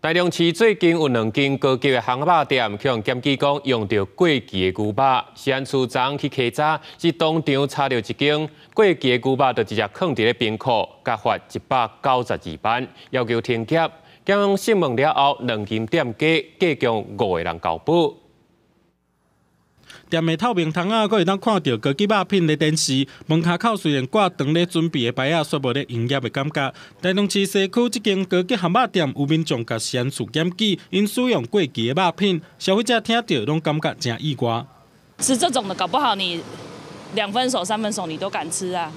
台中市最近有兩間高級的烘肉店，予人檢舉講用著過期的牛肉。食安處昨昏去稽查，是當場查著一間過期的牛肉，就直接囥佇咧冰庫，共罰192萬，要求停業。檢方訊問了後，兩間店家計共五個人交保。店的透明窗仔，閣會當看著高級肉品咧展示。門跤口雖然掛當咧準備的牌仔，卻無咧營業的感覺。台中市西區這間高級漢堡店有民眾共食安處檢舉，𪜶使用過期的肉品，消費者聽著攏感覺誠意外。吃這種的，搞不好你兩分熟、三分熟你都敢吃啊？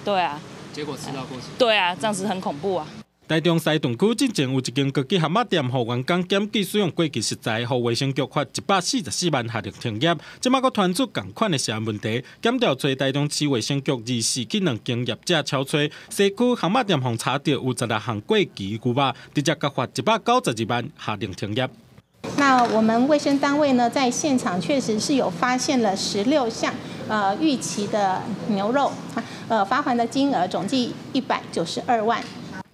對啊。結果吃到過期。對啊，這樣子很恐怖啊。台中西屯區進前有一間高級漢堡店，予員工檢舉使用過期食材，予衛生局罰144萬下令停業。這馬閣傳出仝款的食安問題，檢調揣台中市衛生局24去兩間業者敲揣，西區漢堡店予查著有16項過期牛肉，直接共罰192萬，下令停業。那我們衛生單位呢，在現場確實是有發現了16項逾期的牛肉，罰鍰的金額總計192萬。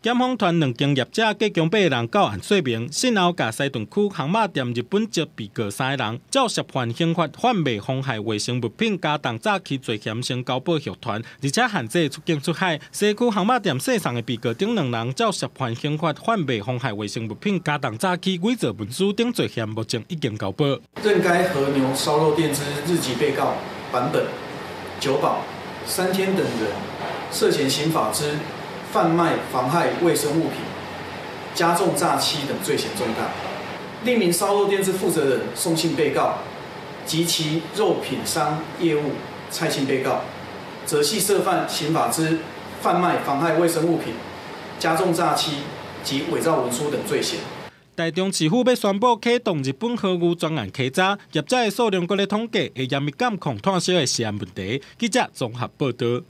檢方傳兩間業者計共八個人到案說明，訊後共西屯區烘肉店日本籍被告三個人，照涉犯刑法販賣妨害衛生物品加重詐欺罪嫌先交保予傳，而且限制出境出海。西區烘肉店姓宋的被告等兩人，照涉犯刑法販賣妨害衛生物品加重詐欺偽造文書等罪嫌，目前已經交保。認該和牛燒肉店之日籍被告坂本、久保、三天等人涉嫌刑法之販賣妨害衛生物品、加重詐欺等罪嫌重大。另名燒肉店之負責人宋姓被告及其肉品商業務蔡姓被告，則係涉犯刑法之販賣妨害衛生物品、加重詐欺及偽造文書等罪嫌。台中市府欲宣布啟動日本和牛專案稽查，業者的數量閣咧統計，會嚴密監控炭燒的食安問題。記者綜合報導。